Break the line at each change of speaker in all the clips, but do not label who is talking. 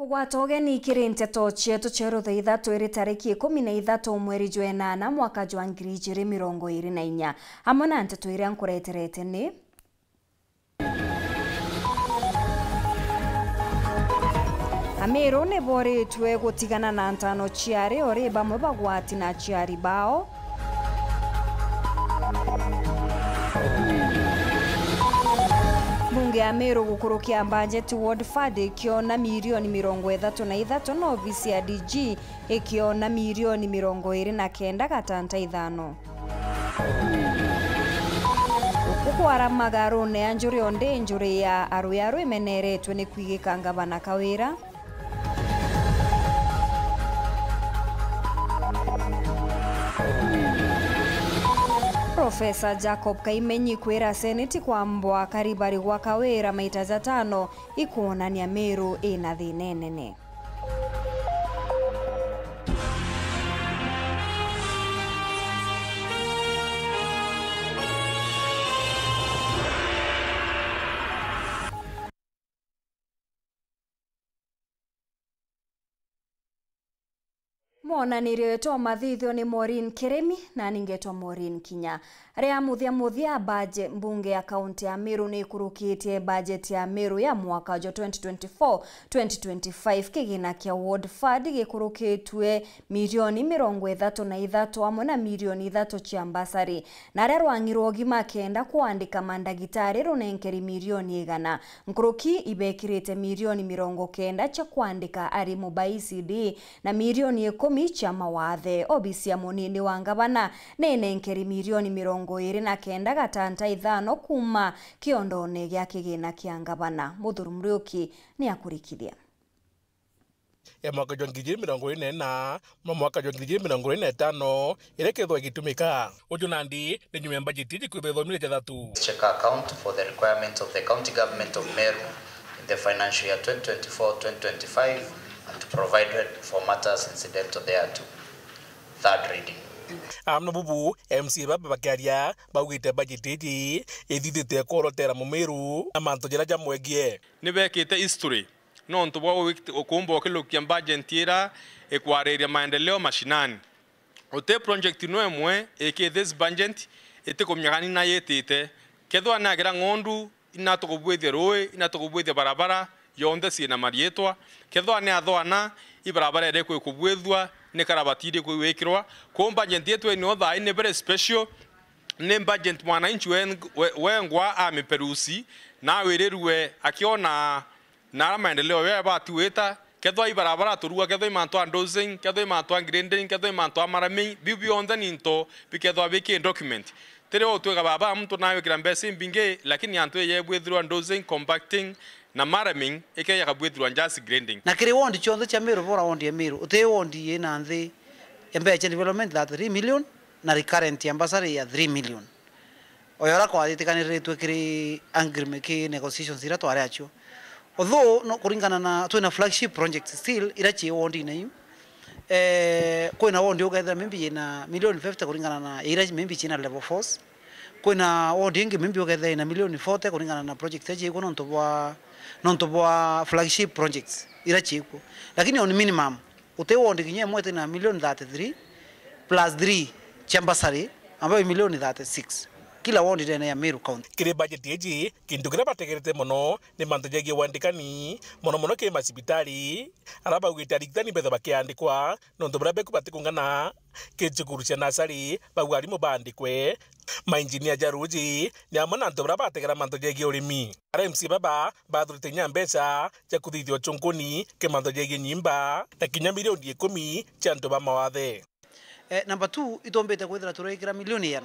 Kugwata ũgeni kiri nteto cietu cia thaa ithatu iri tariki 13 mweri jwa enana mwaka jwa 2024 hamwe na nteto iria nkureterete ni Amiru ni boritwe gutigana na ntano chiari ori bamwe bagwati na chiari bao. Bunge ya Meru gukurukia budget ward fund ikiona milioni 33 na ofisi ya DG ikiona milioni 29.5. Kukwara magaro ne anjuri onde njuri ya aruyaru imeneretwe ni kwigika ngavana kawira. Profesa Jacob Kaimenyi kwira Seneti kwambwa karibari gwa kawira maita jatano ikuonania Meru ina thina nene. Monanirio etwa mathithio ni Maureen Kiremi na ningetwa Maureen Kinya. Ria muthia muthia budget mbunge ya kaunti ya Meru ni ikurukitie budget ya Meru ya mwaka wa 2024-2025 kigina kia ward fund gikurukitwe milioni 33 hamwe na milioni 3 cia mbasari. Na aria rwang'irwo gima kenda kuandika mandagitari runenkeri milioni 100. Nkuruki ibekirite milioni 90 cia kuandika arimu ba ECD na milioni 10 cha mawathe. Obisi ya munini wa ngavana nenenkeri milioni 29.5 kuma kiondone gya kigina kia ngavana. Muthuru Muriuki ni akurikithia.
Ya mwaka jwa 2024 na mwaka jwa 2025 irekethwa igitumika uju nandi ni nyuma ya bajeti ikwithomire jathatu.
Check account for the requirements of the county government of Meru in the financial year 2024-2025 and to provide for matters incidental thereto. Third reading.
Amno bubu MC baba bakiaria baugite budget iji ithithite korotera mumiru na mantu jira jamwegie
ni bekite history no ntu bwa ukumba ukilukia budget ira ikwariria maendeleo mashinani ote project no emwe eke this budget itikumnyagani na yetite kethwa nagira ng'ondu inatugubwithia rui inatugubwithia barabara yonthe ciina marietwa kethwa ni athwana ibarabara ire kwikubwithwa ni karabati kwikirwa ku budget yetu ni otha ni very special ni budget mwananchi wengwa amiperusi na wirirwe akiona na maendeleo we batuwita kethwa ibarabara turua kethwa imantu a dosing kethwa imantu a grading kethwa imantu a marami bibi yonthe ni nto bikethwa biki document tere otwega baba mtu nawe kira mbesi mbinge lakini antu yebwithirwa dosing compacting na maraming ike yakabwithirwa just grading
na kiri wondi chonthe cha Meru bora wondi ya Meru ute wondi yina nthi mbeca development that 3 million na recurrent ambassador ya 3 million oyora kwathitikaniriritwe kiri agreement ki negotiations ira tware acio although no kuringana na twina flagship project still ira chi wondi na yu kwina wondi ukethira mimbi na milioni 50 kuringana na ira mimbi china level 4 kwina wondi ingi mimbi ukethira na milioni 40 kuringana na project eji iko nonto bwa flagship projects ira chiko lakini on minimum ute wondi kinye mwete na milioni 33 plus 3 chambasari ambayo milioni 36 kila wondi tena ya Meru County.
Kiri budget eji kindu kira bategerete mono ni mantu jegie wandikani mono mono ke masibitari araba ugite arigitani betha bakiandikwa nontu buria beku batikungana ke cukuru cia nasari bauga arimu bandikwe mainjinia jaruji ni amwe na antu baria bategera mantu jegie urimi. RMC baba bathurite nya mbeca cia kuthithio chunkuni ke mantu jegie nyimba na kinya milioni 10 cia antu ba mawathe.
Number 2 itombete kwithira turaikira milioni 100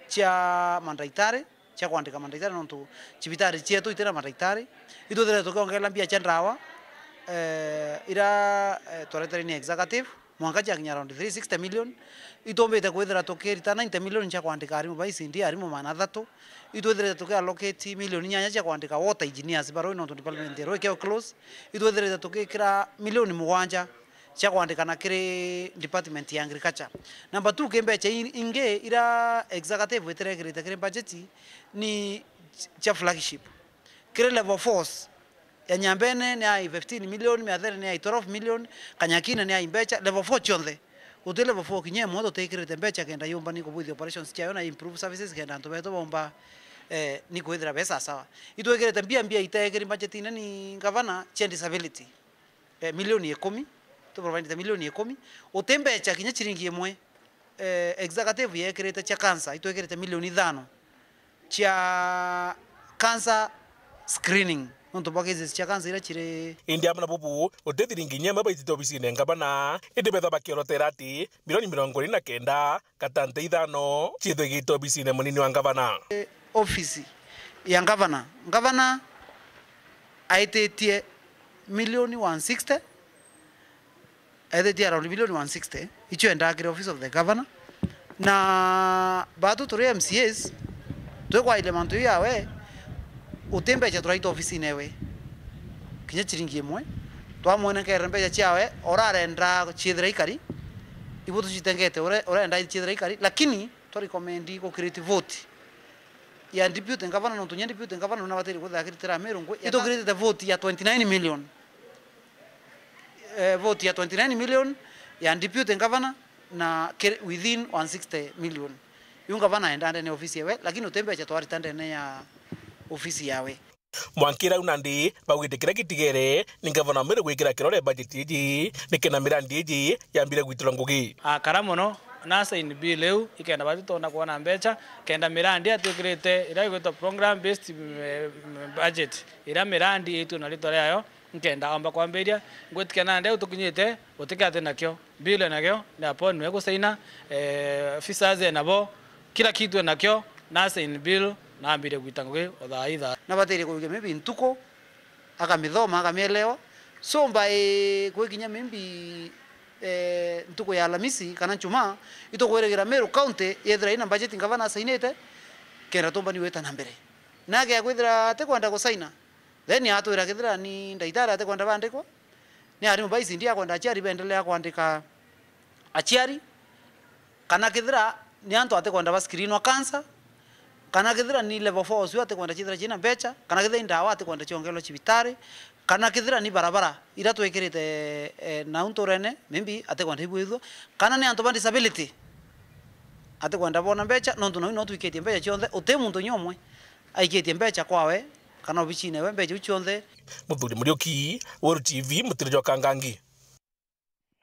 cia mandaitari cia kwandika mandaitari nontu cibitari cietu itira mandaitari ituthire tukiongerera mbia cia ndawa ira twaretere ni executive mwanka cia kinya around 360 million itombete kwithira tukirita 90 million cia kwandika arimu ba ICD arimu 300 ituthire tukiallocate milioni 8 cia kwandika water engineers baroi nontu department ero ikeo close ituthire tukikira milioni 7 cia kwandika na kiri department ya agriculture. Number 2 kimbecha inge ira executive itirekirite kiri budget ni cha flagship kiri level 4 Ya Nyambene ni ai 15 million, Miathere ni ai 12 million, Kanyakina ni ai mbecha level 4 chionthe. Uti level 4 kinye mwoto tekirite mbecha kenda yumba ni kubuthi operations chayo na improve services kenda antu beto bomba ni kwithira besa sawa. Itwekirite mbia mbia itekiri budget ine ni gavana cha disability. Milioni 10 tu provide milioni 10 uti mbecha kinya chiringi imwe executive yekirite cha cancer itwekirite milioni 5 cha cancer screening. Nonto bageze cha cancer ira chire
indi amna bubu uthethiringi nyama baitite obisine ngabana indi betha bakiorotera ati milioni 29 katante 5 chithigite obisine munini wa ngabana.
Ofisi ya ngavana, ngavana aitetie milioni 160, aitetie around milioni 160 icho endakire office of the governor na batu turi MCAs twekwa ile mantu yawe utembecha turaita ofisi newe kinya chiringi imwe twamwene kere mbecha chiawe orarenda chithira ikari ibu tuchitengete orenda chithira ikari lakini twaricommend ko create vote ya deputy governor no tunya deputy governor na batiri guthakiritira Meru ito create the vote ya 29 million vote ya 29 million ya deputy governor na within 160 million yu governor endande ne ofisi yawe lakini utembecha twaritande ne ya ofisi yawe.
Mwankira unandi bawite kira kitigere ni gavana Meru gwikira kirore budget iji nikena mirandi iji yambire gwitura ngugi
akaramono nasa in bill leo ikenda batitona kuona mbecha kenda mirandi atukirite ira igwetwa program based budget ira mirandi itu na ritwa yayo nkenda amba kwambiria ngwetikana nde utukinyite utikate nakyo bill nakyo na appointment gusaina officers nabo kila kitu nakyo nasa in bill naambire gwita ngugi othaitha
na batire kuige maybe ntuko akamithoma akamielewa so mbae kwikinya maybe ntuko ya Alhamisi kana Jumaa itokweregera Meru County yethira ina budget ngavana sainete kenda tomba ni weta na mbere nake akwithira atekwenda gusaina then atwira kithira ni ndaitara atekwenda bandikwa ni arimu baisi ndia kwenda achiari bendelea kuandika achiari kana kithira ni antu atekwenda ba screen wa cancer kana kithira ni level 4 ucio atekwenda chithira china mbecha kana kithira ndawa atekwenda chiongelo chibitari kana kithira ni barabara ira twekirite na unturene maybe atekwenda ibwithwo kana ni antu ba disability atekwenda bona mbecha nontu no twiketie mbecha chionthe uti muntu nyomwe aikitie mbecha kwawe kana obichine we mbecha chionthe.
Muthuri Muriuki, Weru TV, mutirijo Kangangi.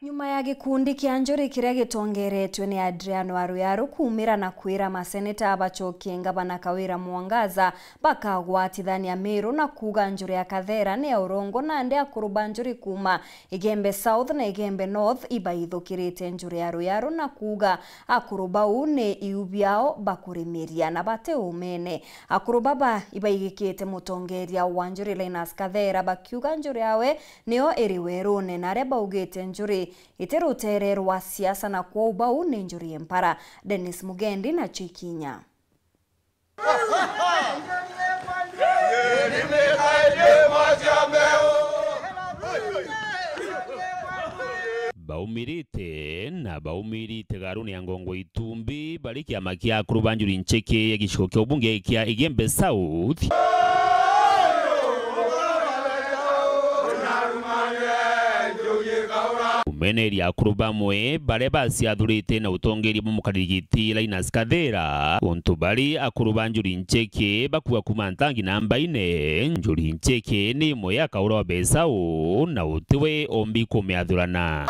Nyuma ya gikundi kia Njuri kiria gitongeretwe ni Adriano Aruyaru kumira na kwira maseneta abachokie ngabana Kawira Mwangaza bakagwatithania Meru na kuga Njuri ya Kathera ni ya urongo na ande akuruba Njuri kuma Igembe South na Igembe North ibaithukirite Njuri ya Aruyaru na kuga akuruba u ni iubiao bakurimiria na bate umene akuruba ba ibaigikite mutongeria wa Njuri Linus Kathera bakiuga Njuri yawe nio iri werune na aria baugite Njuri iterutere rwa siasa na kwa ubau ni Njuri Empara. Dennis Mugendi na Chikinya.
Baumirite na baumirite garuni ya ngongo itumbi bali kiama kia kuruba Njuri ncheke ya gishiko kia ubunge kia Igembe South. Umeneri akuruba mwe bare basiathurite na utongeri mumukarigiti Linus Kathera untu bari akuruba Njuri ncheke bakuwa kumantangi namba ine Njuri ncheke ni imwe ya kaura wa besau na utiwe ombi kumeathurana.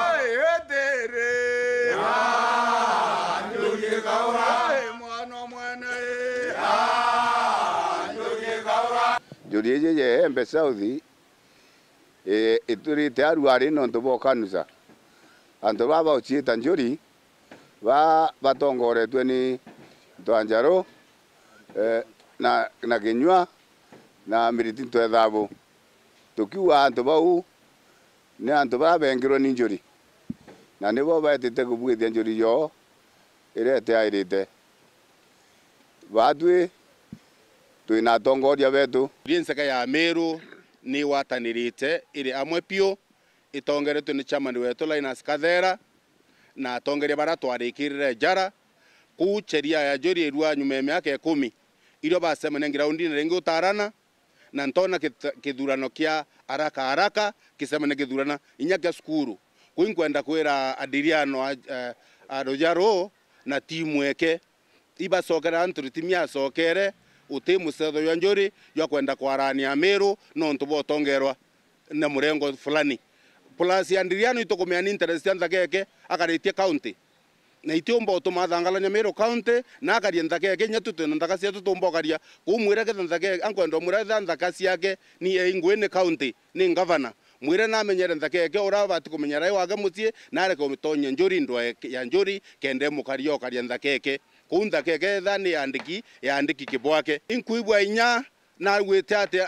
Njuri ye Embe South iturite aruari nontu bokanusa antu baba uchiita Njuri ba batongoretwe ni Twanjaro na Kinyua na Miriti Twethabu tukiwa antu bau ni antu babengirwe ni Njuri na nibo betite kubwithia Njuri yo irete airite batwi twina atongoria betu.
Nseka ya Meru ni watanirite iri amwe pio itongeretwe ni chairman wetu Linus Kathera na atongeria bara twarikirire njara kuu cheria ya Njuri irua nyuma ya miaka 10 irio basemania ngiraundi na ringi utarana Na ntona kithurano kia haraka haraka kisema ni kithurana inya kia sukuru kuinkwenda kwira Adriano Arojaro na timu eke ibacokera antu timia cokere uti musetho ya njuri ya kwenda kwarania Meru no ntubotongerwa na murengo fulani plus Adriano itokomea ni interest ya nthakeke akaritie county na itiomba utumathangalania Meru county na akaria nthakeke nyatutu na nthaka cia tutumbokaria kumwira ketha nthakeke ankwenda mwira tha nthaka ciake ni ingwini county ni governor mwire na menyere nthakeke ura bati kumenyera iwake mucie na areke umitonya njuri ndwa ya njuri kende mukario karia nthakeke kuu nthakeke tha ni yandiki yandiki kibwake inkuibwa inya na gwite ati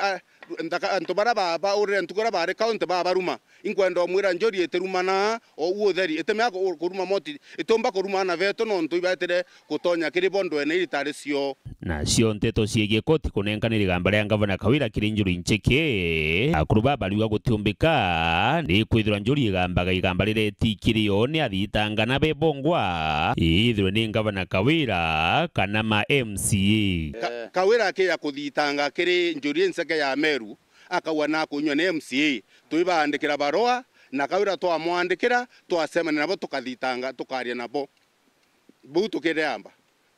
antu bara baba urire ntukura bare county babaruma inkwenda mwira njuri eterumana o utheri itemea kuruma moti itomba kuruma na veto no ntu ibatere kutonya kiri bondo ene iritari cio
nacio nteto ciĩgiĩ koti kũnenganĩra igamba rĩa ngavana Kawira kĩrĩ Njuri Ncheke akũrũ babariuga gũtiũmbĩka nĩ kwithirwa Njuri igambaga igamba rĩretikĩrio nĩ athitanga na bebongwa ithirwe nĩ ngavana Kawira kana ma MCA.
Kawira akĩya kũthitanga kĩrĩ Njuri Ncheke ya Meru akaua na kunywa ni MCA tuibandikira barua na Kawira twamwandikira twacemania nabo tukathitanga tukaria nabo bau tukireamba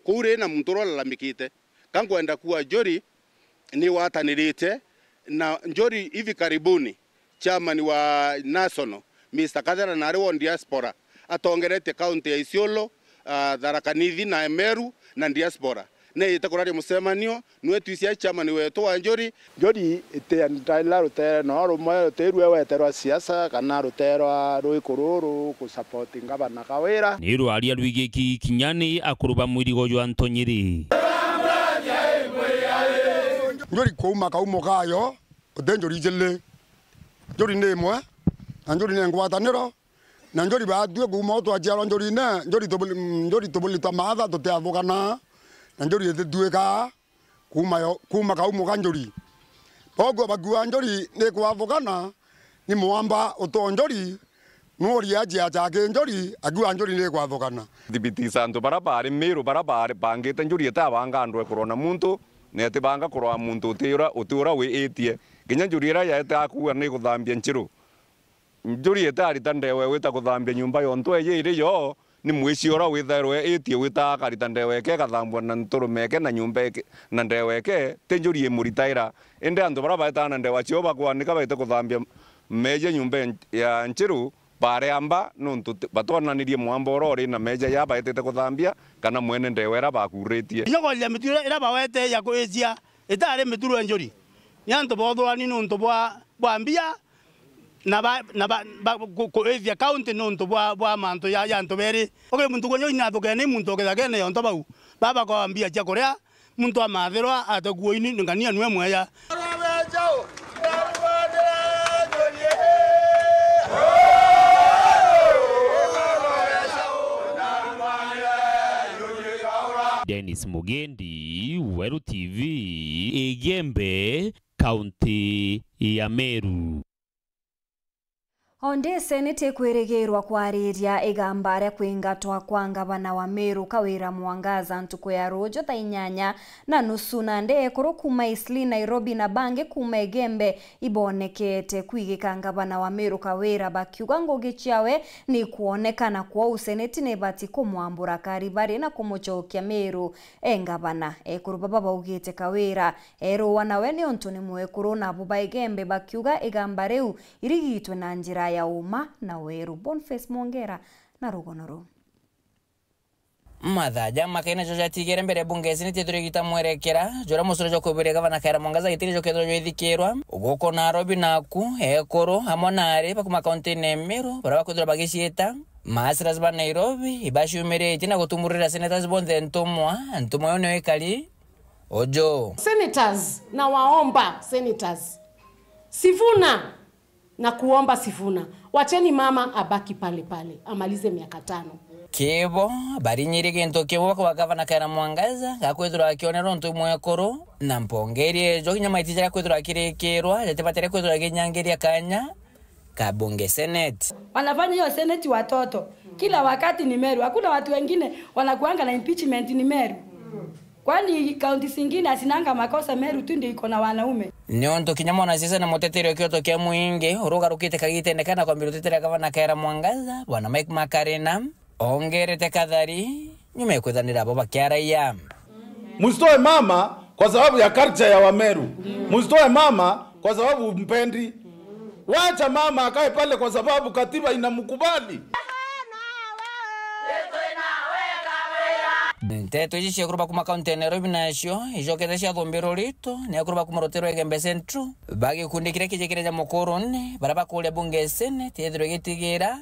kure na muntu uralalamikite kankwenda kuwa Njuri ni watanirite na Njuri hivi karibuni chairman wa national Mr. Kathera na ari wa diaspora atongerete county ya Isiolo, Tharaka Nithi na Meru na diaspora ne itakuraria mucemanio nwe twisia chairman wetu wa Njuri.
Njuri itiandaila rutere no rumwe rutirwe weterwa siasa kana ruterwa rwikururu ku support ngavana Kawira
ni rwaria rwigiki kinyani akuruba mwirigo jwa Ntonyiri.
Njuri kuuma kaumo kayo ute Njuri jele Njuri ni imwe na Njuri ni ngwataniro na Njuri bathue kuma twaciarwa Njuri ne Njuri tubulitwa maatha tutiathukana na Njuri ithituika kuma kaumo ka Njuri koguo bakua Njuri ni kwathukana ni mwamba uto Njuri nuria njia chake Njuri akiua Njuri ni kwathukana
thibitisa antu bara bari Meru bara bari bangite Njuri itabanga andu ekurona muntu netibanga kurwa muntu utiura wiitie nginya Njuri ira yaete akua ni guthambia nchiru Njuri itarita ndewe wita kuthambia nyumba yontwe yiri yo ni mwici ura witherwe itie wita akarita ndewe eke gathambwa na nturume eke na nyumba eke na ndewe eke ti Njuri imuritaira indi andu bara baetana ndewa cio bakwanika baite kuthambia meje nyumba ya nchiru bareamba nuntu batwananirie mwamba ura uri na meja ya baetete kuthambia kana mwene ndewe era bakuritie
nyogoria mituro ira bawete ya kuicia itari mituro Njuri ni antu bothurani nuntu bwa mbia na ba kuithia county nuntu bwa mantu ya antu beri oke muntu konyo ina thukene muntu kethakene yonto bau baba kwa mbia cia kuria muntu amathirwa ataguoini ngania nwe mweya.
Dennis Mugendi, Weru TV, Igembe, County ya Meru.
Onde senete kwirigiirwa kwariria igamba ria kwingatwa kwa ngavana wa Meru Kawira Mwangaza ntuku ya rujo thaa 8:30 na nde ekuru kuma Isli Nairobi na bange kuma Igembe ibonekete kwigika ngavana wa Meru Kawira bakiuga ngugi ciawe ni kuonekana kwa useneti ni bati kumwambura karibari na kumucokia Meru engavana ekuru baba baugite Kawira eruwa nawe ni ontu ni mwekuru na buba Igembe bakiuga igamba riu irigitwe na njira ya uma na weru. Boniface Mwongera na rugono
Mathaja makaina jojatigere mbere bunge seneti turigita mwerekera jora musoro jokubire gavana Kaira Mwangaza gitiri jokethro joithikirwa uguko Nairobi naku ekoro hamwe na ari bakuma kaunti ne Meru bara bakwithirwa bagiciita maasiras ba Nairobi ibashiumirite na gutumurira senators bonthe ntumwa ntumwa yo niyo ikari ojo
senators na waomba senators Sifuna na kuomba Sifuna, wacheni mama abaki pale pale amalize miaka 5.
Kibo barinyiri gintu kibo kwa gavana Kaira Mwangaza gakwithirwa akionera ntu mwekuru na mpongeri ejo kinya maitija gakwithirwa akirikirwa jatibatere kwithirwa aginyangiria kanya kabunge senate.
Wanafanya hiyo senate watoto kila wakati ni Meru, hakuna watu wengine wanakuanga na impeachment ni Meru. Kwani kaunti zingine asinanga makosa, Meru tu ndio iko na wanaume.
Nionto kinyamona sisa na muteteri kioto kia muingi urugarukite kagitendekana kwa mbirutetera gavana Kaira Mwangaza bwana Mike Makarena ongerete kathari nyuma ekwithanira abo bakiaraia.
Msitoe mama kwa sababu ya culture ya Wameru. Msitoe mama kwa sababu mpendi. Wacha mama akae pale kwa sababu katiba inamkubali.
Nteto ici ciekuruba kuma kaunti ya Nairobi nacio icokete cia thumbirwo rito ni akuruba kuma rutero Igembe Central bagikundi kiria kijikireja mukuruni baria bakuria bunge senate yethirwe igitigira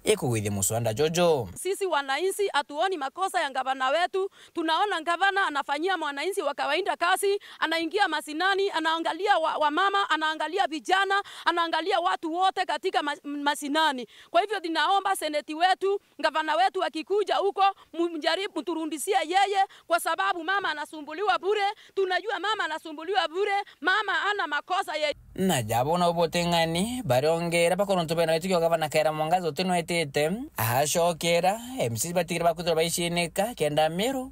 ikugwithia muswanda jojo.
Sisi wananchi hatuoni makosa ya gavana wetu. Tunaona gavana anafanyia mwananchi wa kawaida kazi, anaingia masinani, anaangalia wamama, anaangalia vijana, anaangalia watu wote katika masinani. Kwa hivyo ninaomba seneti wetu, gavana wetu akikuja huko mjaribu turundisie yeye, kwa sababu mama anasumbuliwa bure. Tunajua mama anasumbuliwa bure, mama ana makosa yeye.
Na jabo na ubotengani bariongera bakoronto bena wetu gavana Kaira Mwangaza utino etete ahashokera MC batikira bakutura baishinika kenda Meru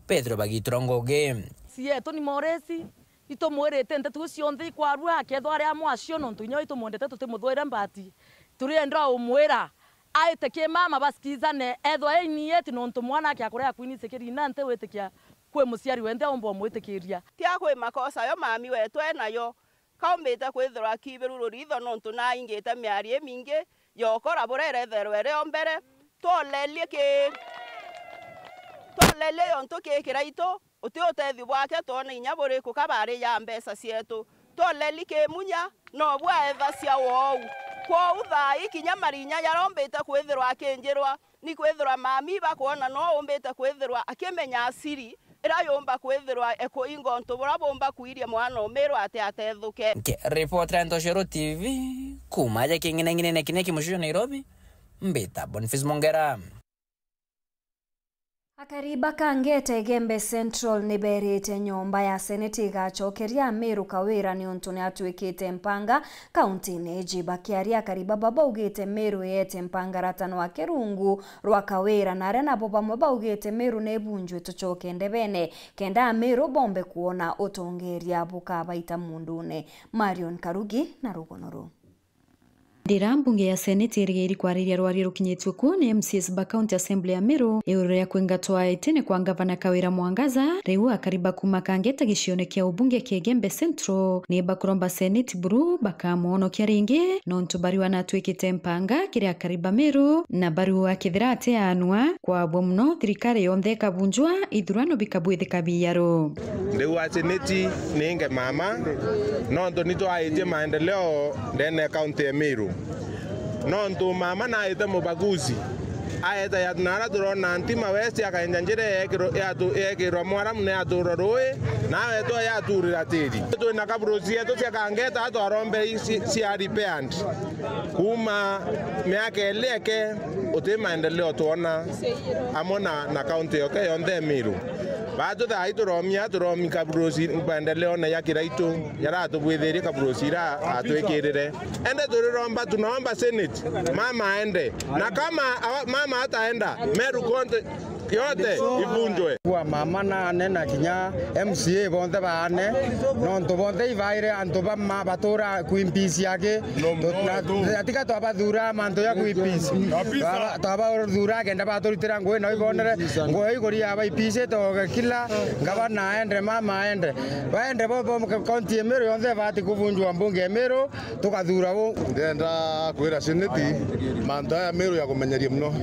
Pedro Bagitrongoge.
Sie Tony Moresi itomwerete ntetu cionthe ikwarua akethwa aria mwacio nontu inya itomwendete tutimuthwire mbati turienda umwira aitikie mama basikizane ethwa enieti nontu mwana ake akurea kwinitikirina nte witikia kwi muciari wenthe omba mwitikiria
tia kwi makosa yo mami wetu enayo kaumbite kwithirwa kibiru ruritho nontu na ingite miarie mingi yokora burere therwere ombere twolelie ki twolelie yontu kikira itu uti utethi bwake twona inya buriku kabari ya mbeca cietu twoleli ki munya no bwaetha cia wou kwou thaa ikinya marinya yarombite kwithirwa akinjirwa ni kwithirwa mami bakuona no umbite kwithirwa akimenya asiri irayumba kwithirwa ekuingo ntubura bumba kuiria mwana umirwa ati atethuke.
Reporter Ntoshero TV kumaja kingine ngine kineki mushujo Nairobi mbita Boniface Mongera.
Akariba kangete Igembe Central niberite nyomba ya seneti igacokeria Meru kawira ni untu ni atuikite mpanga kaunti-ini iji. Bakiaria akariba babaugite Meru yete mpanga ratano wa kerungu rwa kawira na aria nabo bamwe baugite Meru nebunjwe tucoke ndebene kenda Meru bombe kuona utongeria bukabaita mundune. Marion Karugi na rugonoru.
Ndira mbunge ya seneti irigeiri kwariria rwario rukinyitwe kuo ni MCS ba County Assembly ya Meru iguru ria kwingatwa itene kwa gavana Kawira Mwangaza riu akariba kuma kangeta gicione kia ubunge kia Igembe Central ni bakuromba seneti buru bakamuonokia ringi nontu bariwa natuikite mpanga kiria akariba Meru na bariwa akithira ateanwa kwa bwo muno thirikari yonthe ikabunjwa ithurano bikabwithika biaru.
Ndiu wa seneti ninge mama nontu nitwaitie maendeleo ndene county ya Meru nontu mama naete mubaguzi aeta yatunara turona ntima west akaenja njira yekirwa mwaramu neatura rui nawe twa yaturira tiri twina kaburusi yetu cia kangeta twarombe cia repaired kuma miaka ili eke uti maendeleo tuona amo na county yoke yonthe Meru batu thai turomia turomi kaburusi maendeleo na yakira itu yaratubwithirie kaburusi ira atwikirire ende turiromba tunaomba senate mama aende na kama mama hataenda Meru konte yote ivunjwe
kwa mama na ane na kinya MCA bonthe baane nontu bonthe ibaire antu bama batura kuimpisi yake atika twabathura mantu ya kuimpisi twabathura kenda baturutira ngui no ibonere ngui iguri yaba ipisi toge kila gavana aende mama aende baende bo county ya Meru yonthe bati kuvunjwa mbunge ya Meru tukathura bo
ndenda kwira seneti mantu aya Meru ya kumenyeria muno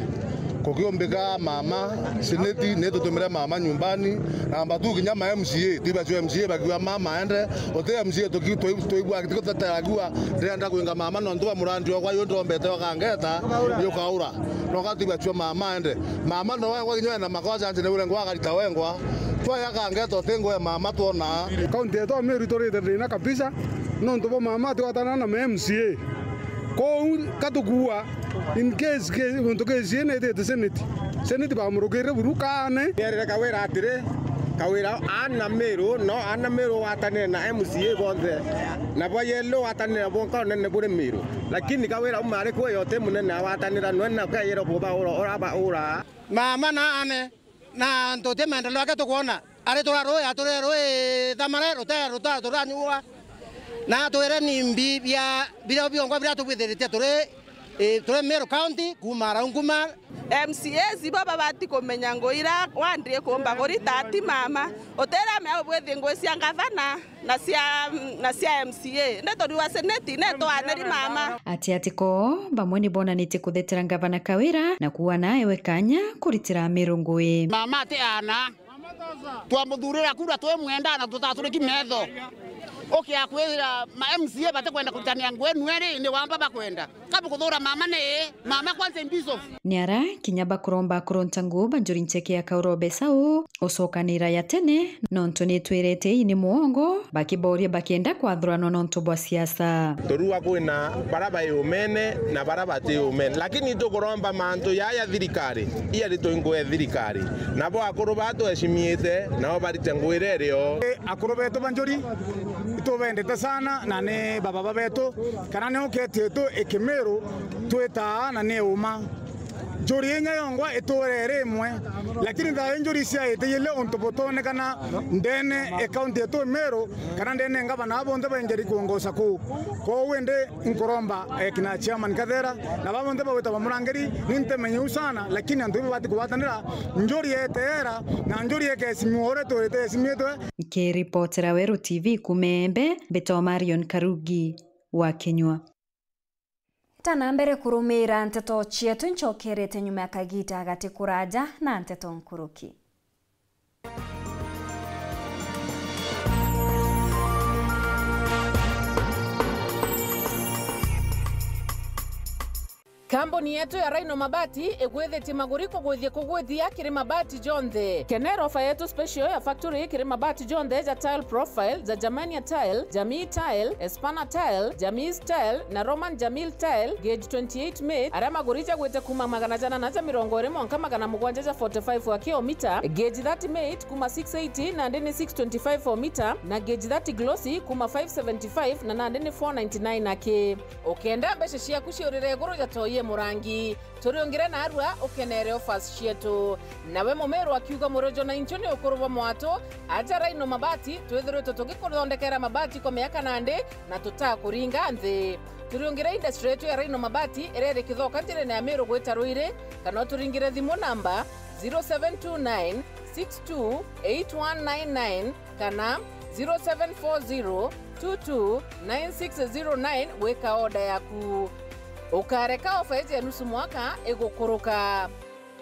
kukiombeka mama seneti netutumire mama nyumbani na mbatu kinya ma MCA tiba MCA bakiwa mama ende ote MCA tukiwa tukitetagua ndenda kuinga mama no ndu murandi kwa yo ndombete kangeta yokaura no katiba chwa mama ende mama no wengwa kinywa na makosa anje ne urengwa akarita wengwa twaya kangeta otengo ya mama tuona
kaunti yetu Meru torete ndina kabisa no ndu mama twatana na MCA ko katukua in case ke case ne te seneti seneti ba murugere burukane
yerere kawira atire kawira ana Meru no ana Meru watanire na MCA bonthe na bo yellow watanire bo ka nene bure Meru lakini kawira umare ko yote munene watanira no na ka yero bo ba ora ora ba ora
mama na ane na ntote maendeleo yake tukuona
Ari turarui aturerui thamare rutere rutara turanyua na twire nimbi bia bira biongwa bira tubwithiritie turi Meru County kuma raunguma
MCAs ibo babati kumenya nguira wandrie kumba gurita ati mama utera me bwithi ngui cia gavana na cia MCA ne tori wa seneti ne twaneri mama
ati atiko bamwe ni bonanite kuthetera gavana Kawira na kuwa naewe kanya kuritira Meru ngui
mama ati ana twamuthurira kura twemwenda na tutaturiki metho ukia kwithira ma MCA bate kwenda kurutania ngwenu eri ni wamba bakwenda kabu kuthura mama ni mama kwanza imbiso
niara kinya bakuromba kuronta ngu banjuri ncheke ya kauro besau ucokanira ya tene nontu ni twirete ini muongo bakiboria bakienda kwathurano nontu bwa siasa
torua kwina baraba yumene na baraba ti yumene lakini tukuromba mantu ya thirikari iya ritungwe thirikari nabo akuru batu eshimiete nabo barite ngwire rio
akuru betu banjuri itubendete sana na ni baba betu kana ni uketie tu ikimiru twita na ni uma njuri inya yongwa iturere imwe lakini thaa njuri cia itiile untu butonekana ndene ekaunti yetu Meru kana ndene ngavana bonthe baingeri kuongoza kuu kou indi nkuromba kina chairman Kathera na babonthe bawita bamurangeri nintemenyeu sana lakini antu ibo batikubatanira njuri yeteera na njuri ekesimwa uria turite esimietwe.
Nkiripotera Weru TV kumembe Beto Marion Karugi wa Kinyua.
Tana mbere kurumira nteto chietu nchokerete nyuma ya kagita gati kuraja na nteto nkuruki.
Kambuni yetu ya Rhino Mabati igwithitie maguri kugwithia kugwithia kiri mabati jonthe kenera ofa yetu special ya factory kiri mabati jonthe ja tile profile za Germania tile, Jamii tile, Espana tile, Jamis tile na Roman Jamil tile gauge 28 mate aria maguri jagwite kuma 920 mwanka 745 wa kilomita gauge 30 mate kuma 680 na ndini 625 o mita na gauge 30 glossy kuma 575 na nandini 499 ake ukenda mbeca ciaku ciurire iguru jatoie murangi turiongire na arua ukenere offers cietu nawe mumeru akiuga murojo na incho ni ukurubwa mwato aja Rhino Mabati twithiritwe tugikuthondekera mabati kwa miaka nandi na tutakuringa nthi turiongire industry yetu ya Rhino Mabati iria iri kithoka njirene ya Meru gwita Ruiri kana turingire thimu namba 0729 628199 kana 0740 229609 gwika oda yaku ukareka ofa ya nusu mwaka igukuruka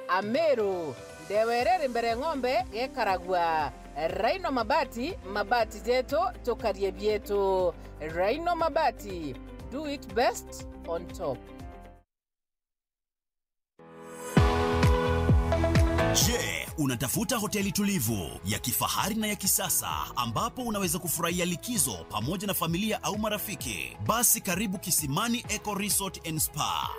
Ameru ndewerere mbere ng'ombe gekaragua Rhino Mabati mabati jetu tukarie bietu Rhino Mabati do it best on top.
Je, unatafuta hoteli tulivu ya kifahari na ya kisasa ambapo unaweza kufurahia likizo pamoja na familia au marafiki? Basi karibu Kisimani Eco Resort and Spa.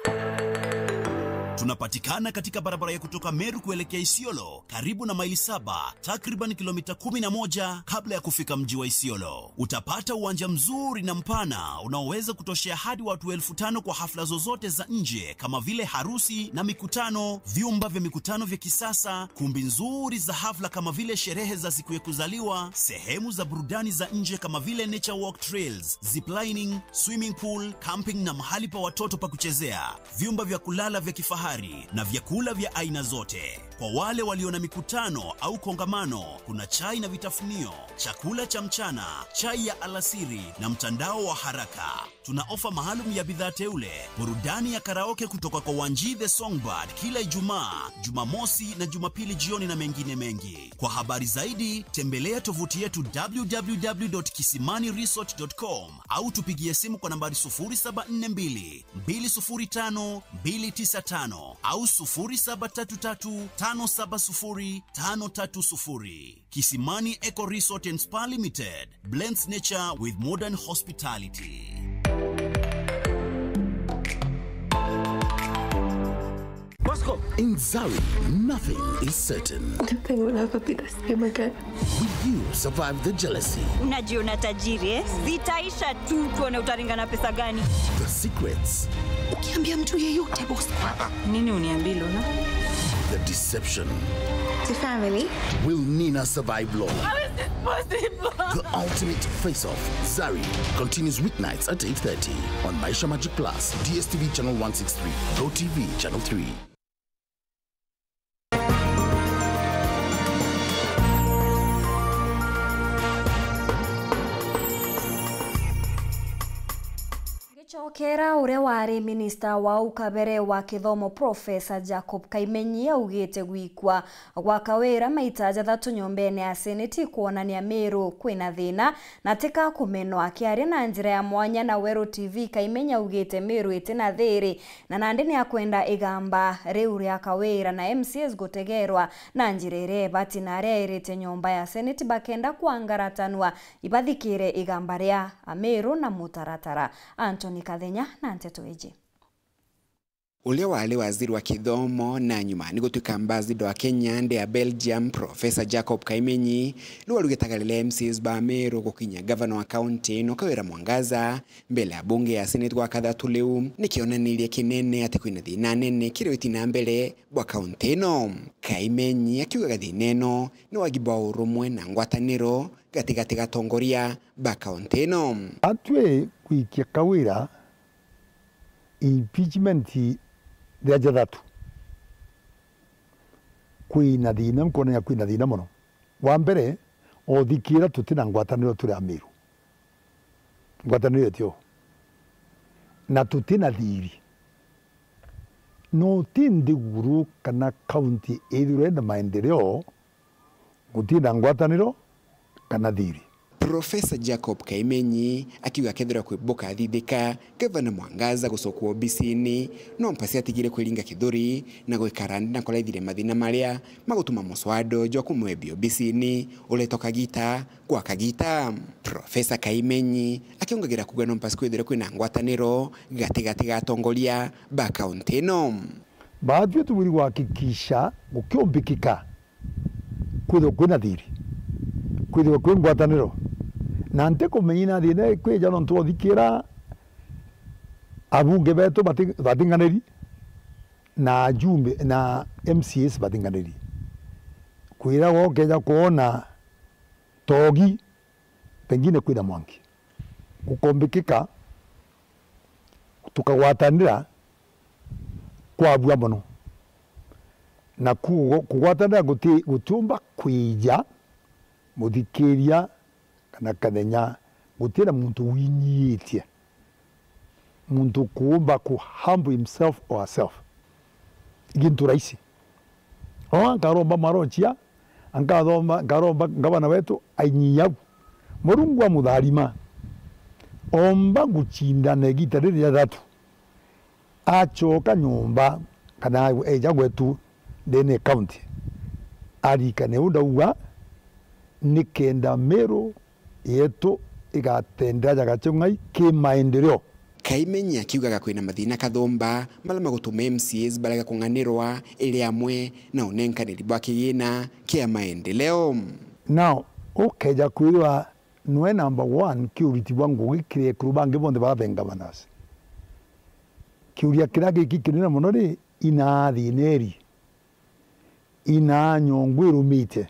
Tunapatikana katika barabara ya kutoka Meru kuelekea Isiolo, karibu na maili 7, takriban kilomita 11 kabla ya kufika mji wa Isiolo. Utapata uwanja mzuri na mpana unaoweza kutoshea hadi watu 5,000 kwa hafla zozote za nje kama vile harusi na mikutano, vyumba vya mikutano vya kisasa, kumbi nzuri za hafla kama vile sherehe za siku ya kuzaliwa, sehemu za burudani za nje kama vile nature walk trails, ziplining, swimming pool, camping na mahali pa watoto pa kuchezea, vyumba vya kulala vya kifahari na vyakula vya aina zote. Kwa wale walio na mikutano au kongamano, kuna chai na vitafunio, chakula cha mchana, chai ya alasiri na mtandao wa haraka. Tuna ofa maalum ya bidhaa teule, burudani ya karaoke kutoka kwa Wanji the Songbird kila Ijumaa, Jumamosi na Jumapili jioni na mengine mengi. Kwa habari zaidi, tembelea tovuti yetu www.kisimaniresort.com au tupigie simu kwa nambari 0742 205 295 au 0733 570 530. Kisimani Eco Resort and Spa Limited blends nature with modern hospitality.
Bosco. In Zari, nothing is certain.
Nothing will ever be the same again.
Will you survive the jealousy?
Unajiona tajiri, eh? Zitaisha tu tuone utaringana pesa gani.
The secrets.
Ukiambia mtu yeyote, Bosco. Nini uniambie, Luna?
The deception.
To family.
Will Nina survive law?
How is this possible?
The ultimate face-off, Zari, continues weeknights at 8:30 on Maisha Magic Plus, DSTV Channel 163, GoTV Channel 3.
Chokera uria wari minista wa ukabere wa kithomo Professor Jacob Kaimenyi augite gwikwa gwa Kawira maita jathatu nyombene ya Senate kuonania Meru kwina thina na tika kumenwa. Akiaria na njira ya mwanya na Weru TV, Kaimenyi augite Meru itina thiri na nandi ni akwenda igamba riu ria Kawira na MCAs gutegerwa na njira iria ibati na aria irite nyomba ya Senate bakenda kwangaratanwa ibathikire igamba ria Meru na mutaratara. Anthony Kathenya na Nteto Eje.
Ulia wale waziri wa kithomo na nyuma ni gutuika ambassador wa Kenya nde ya Belgium Professor Jacob Kaimenyi niwe rugitagalile MCAs ba Meru gukinya governor wa county no Kawira Mwangaza mbele ya bunge ya Senate gwa kathatu liu nikionanirie kinene ati kwina thina nene kirio itina mbele bwa county no. Kaimenyi akiugaga thina ino ni wagi bwa urumwe na ngwataniro gatigati gatongoria ba county no.
Atwe kwikia Kawira impeachment ria jathatu kwina thina nkuonania kwina thina muno. Wa mbere o thikira tutina ngwataniro turi a Meru, ngwataniro tio na tutina thiri no ti nthiguru kana county ithure na maendeleo gutina ngwataniro kana thiri.
Professor Jacob Kaimenyi akiuga kethira kwibuka thithika Gavana Mwangaza gucokwo obicini no mpasi atigire kwiringa kithuri na gwikara na koraithire mathina maria magutuma muswado jwa kumwebia obicini uletwo Kagita gwa Kagita. Professor Kaimenyi akiongagira kuga no mpasi kwithira kwina ngwataniro gatigati ga atongoria ba kaunti ino.
Baadhi yetu mwili kuhakikisha gukiombikika kwithwa kwina thiri kwithwa kwi ngwataniro na ntikumenya thina kwija no twothikira abunge betu batinganiri na ajumbe na MCAs batinganiri kwira wokeja kuona togi pengine kwina mwangi gukombikika tukagwatanira kwabua muno na kugwatanira gutiumba kwija muthikiria kana Kathenya gutira muntu winyitie muntu kuumba ku humble himself or herself gintu raisi o ankaromba marochia ankathomba nkaromba ngabana wetu ainyiagu Murungu amutharima omba guchindana igita riri thatu achoka nyumba kana eja gwetu ndene county arikane undauga nikenda Meru yetu igatendera jagachungai ki maendeleo.
Kaimenyi akiugaga kwina mathina kathumba mala magutuma MCAs baraga kung'anirwa iri amwe na unenkaniri bwa kigina kia maendeleo.
Now ukeja kwirwa nwe number 1 kiuriti bwa ngugi kirie kuru bangi bonthe barathenga banasi kiuria kiria giki kinene muno ri ina thineri ina nyongo irumite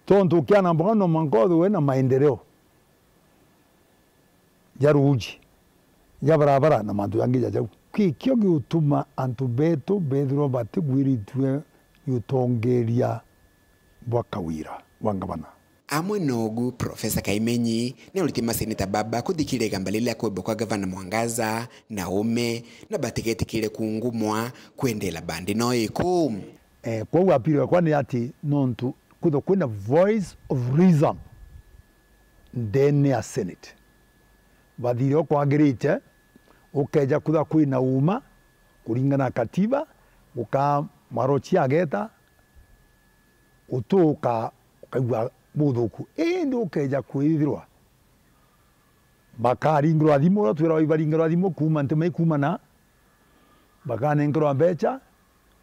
tondu ukiana mboga no mangothi wena maendeleo ya ruji ya barabara na mandu yangi ya jau kikio giutuma antu betu bethirwo batigwiritwe utongeria bwa Kawira wa ngabana.
Amwe nogu Professor Kaimenyi ni uliti maseneta baba kuthikire igamba lilia kwebwa kwa Gavana Mwangaza na ume na batigetikire kungumwa kwendela bandi no iku
kwa apiri kwa ni ati nontu kwithwa kwina voice of reason ndene ya Senate bathire kwagirite ukeja kwithwa kwina uma kuringana katiba uka marochi ageta utuka ukaigua muthuku indi ukeja kwithirwa bakaringirwa thimu twira ibaringirwa thimu kuma nti kuma na bakanengerwa mbeca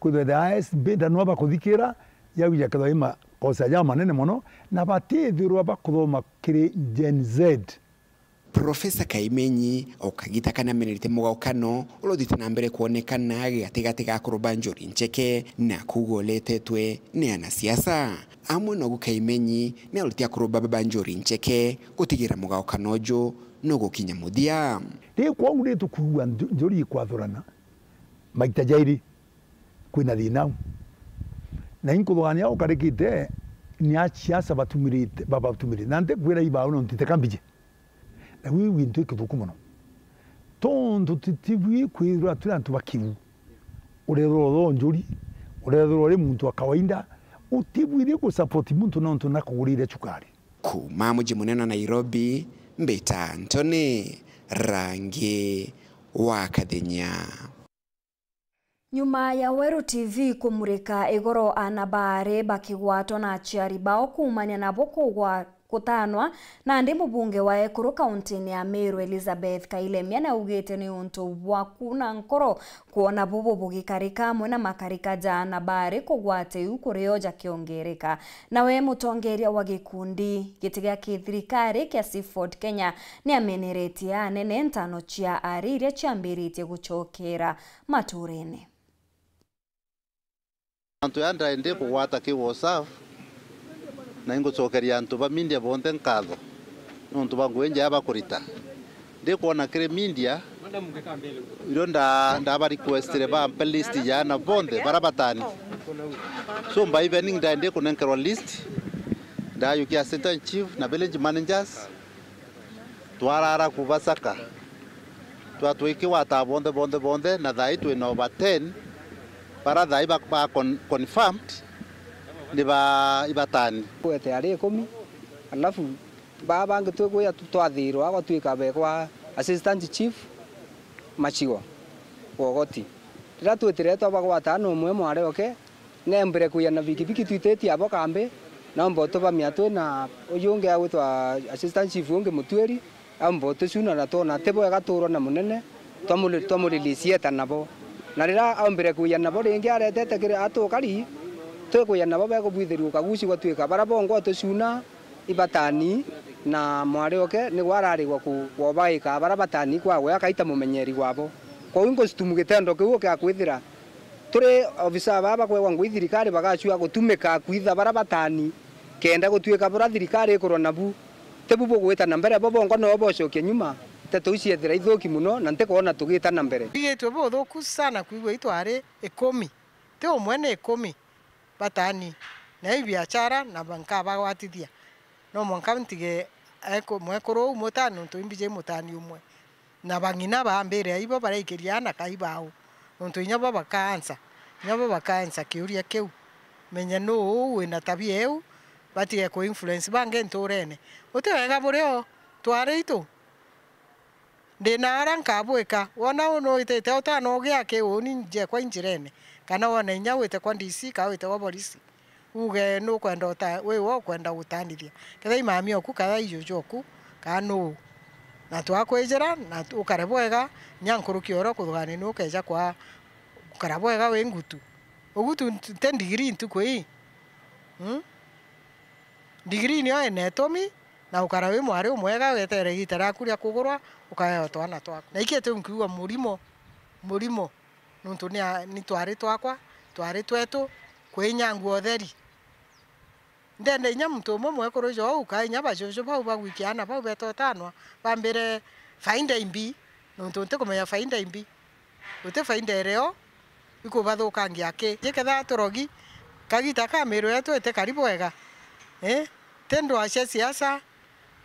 kwithwa the highest bidder no bakuthikira yau jakethwa ima kosa ya manene muno na batithirwa bakuthoma kiri Gen Z.
Profesa Kaimenyi okagita kana menerite mugaukano urothite na mbere kuonekana gatigati ga kuruba Njuri Ncheke na kugoletetwe ni anasiasa amwe no Kaimenyi ni arutia kuruba baba Njuri Ncheke gutigira mugaukano jo no gukinya muthia.
Ri kwangu ri tukuwa Njuri kwathurana maita jairi kwina thina na inkuthwania ukarikite ni aciasa batumirite baba batumirite na nte kwira ibao no ntitekambije na wi wintu ikithuku muno tondu titibwi kwirwa turi antu bakivu urethwo Njuri urethwo ri muntu wa kawaida utibwire gusupport muntu nontu nakugurire cukari.
Kuma muji munene wa Nairobi, Mbita Antony Rangi wa Kathenya.
Nyuma ya Weru TV kumurika igoro anabare bakigwatwa na aciari bao kumania nabo kugwa kutanwa na ndi mubunge wa Ekuru kaunti ya Meru Elizabeth Kailemia na ugite ni untu wa kuna nkoro kuona bubu bugikarika amwe na makarika ja anabare kugwate ukurioja kiongereka. Nawe mutongeria wa gikundi giti gia kithirikari kia Seafood Kenya ni ameneretie anene ntano chia ari iria ciambiritie gucokera maturene.
Antu yanda ndi kugwata ki WhatsApp na ingucokeria antu ba mindia bonthe nkatho nontu ba ngwenja abakurita ndi kuona kiri mindia irio ndaba requestire ba mpe list yana bonthe barabatani so mba evening nda ndi kunenkerwa list ndayukia assistant chief na village managers twarara kubasaka twatwikiwata bonthe bonthe bonthe na thai twina over 10 bara thai ba confirmed ni ba ibatani
kwete ari 10 alafu baba bangi twikuya twathirwa gwatuika bekwa assistant chief machigo wogoti rira twitire twabagwata no umwe mware oke nembere kuya na bikibiki twitetie abo kambi na mboto bamia twina uyu ungi agwitwa assistant chief ungi mutweri amboto cuna na tona tebo agaturwo na munene twamulilisieta nabo na rira ambere kuya nabo ringi aretete kiri atukari twikuya nabo bekubwithirio kaguci gwatuika bara bongo tucuna ibatani na mwari oke niguo ararigwa kuobaika bara batani kwagwe akaita mumenyeri gwabo kwou ingucitumu gitendo kiu kia kwithira turi ofisa baba kwegwa ngui thirikari bagacua gutumika kwitha bara batani kenda gutuika bura thirikari ikurwa nabu tebu bugwita na mbere bo bongo no bocokie nyuma teto iciethira ithuki muno na ntikuona tugita na mbere
igitwe buthuku sana kuigua itwari 10 ti umwe ni 10 batani na ibiachara na banka bagwatithia no mwanka ntige mwekuru mutano tuimbije mutani umwe na bang'ina bambire ibo baraikiria na kaibao nontu inya baba kaansa kiuria kiu menya no wina tabia eu batige ku influence bange nturene utewega burio tware itu ndina ara nkabwika wona uno itete utano giake uni nje kwa injirene kana wona inya wite kwa DC ka wite kwa polisi uge no kwenda uta we wo kwenda gutanithia ketha imami oku katha ijuju oku kanu na twakwijira na ukare bwega nyankuruki oro kuthugani no keja kwa ukara bwega we ngutu ugutu te degree ntuku ii degree ni anatomy na ukara we mwari umwega wetere gita raku ria kugurwa ukaheo twana twaku na ikete nkiuga murimo nuntu ni twari twakwa twari twetu kwinya nguo theri ndende inya muntu umwe mwekuru jo uka inya bajojo bau bagwikiana bau betotanwa bambire fainda imbi nuntu ntikumenya fainda imbi ute fainda ereo ikubathukangia ki jiketha turogi kagita ka miru yetu ete karibu wega tendo acia siasa